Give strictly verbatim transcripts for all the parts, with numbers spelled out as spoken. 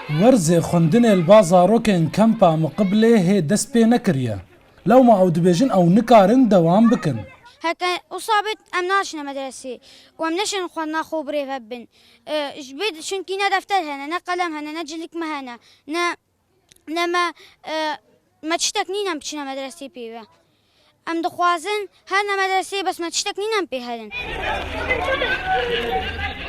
Werzê xwendinê li ba zarokên kempa Miqiblê hê dest pê nekiriye. Lewma ew dibêjin ew nikarin dewam bikin. Heke wisa bit em naçine medresê û em neşên xwendina xwe birêve bibin. E, ji bê, çunkî ne defter hene, ne qelem hene, ne cilik me hene, ne, ne me, e, me tiştek nîn em biçine medresê pê ve. Em dixwazin her ne medresê, bes me tiştek nîn em pê herin.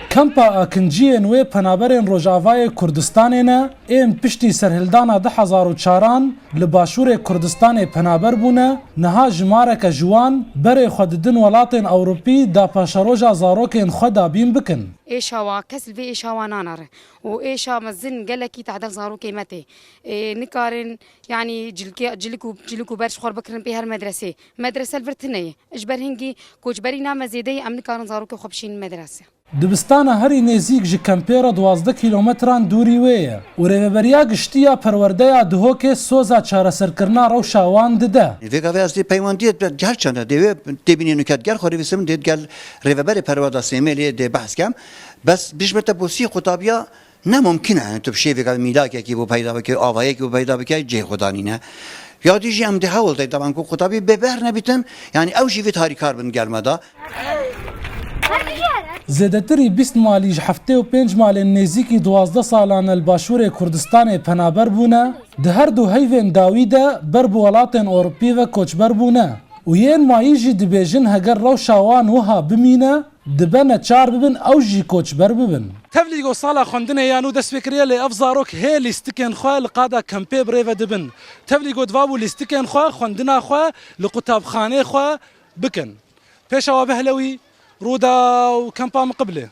Kempa akinciyên wê penaberên Rojavayê Kurdistanê ne, ên piştî serhildana du hezar û çaran li başûrê Kurdistanê penaber bûne, niha jimareke ji wan berê xwe didin welatên Ewropî da paşeroja zarokên xwe dabîn bikin. Êşa wa kes li vê êşa wa nanare û êşa mezin gelekî tehdel zarokê me tê. Ê, nikarin, yanî cilkê, cilik û, cilik û berş xwe bikirin pê her medresê. Medrese li vir tune ye. Ji ber hingî koçberîna me zêde ye, em nikarin zarokê xwe bişînin medrese. Dibistana herî nêzîk ji kempê re duwazdeh kîlometran dûrî wê ye û Rêveberiya Giştî ya Perwerdeya Duhokê soza çareserkirina rewşa wan dide. Vêga vê ez dê peywendiyê di her çend de dê wê têbînê nûket gel xwe rêvîsim dê gel rêveberê perwerda Sêmêlê dê behs kem. Bes bijbirte bo sî qutabiya ne mumkin e, yani tu bi şêvêga mîlakekî bo peyda bike, avayekî bo peyda bike, cihê xwe danîne. Ya dî jî em dê hewl deyn, taban ku qutabî bê ber nebîtin, yani ew jî vê tarîkar bin gel me da. Zêdetirî bîst malî ji heftê û pênc malên nêzîkî duwazdeh salan e li başûrê Kurdistanê penaber bûne, di her du heyvên dawî de ber bi welatên Ewropî ve koçber bûne û yên mayî jî dibêjin heger rewşa wan wiha bimîne, dibe neçar bibin ew jî koçber bibin. Tevlî got sala xwendinê ya nû dest pê kiriye, lê ev zarok hê lîstikên xwe li qada kempê bi rê ve dibin. Tevlî got va bû lîstikên xwe, xwendina xwe li qutabxanê xwe bikin. Pêşawa Behlewî, Rûdaw, Kempa Miqiblê.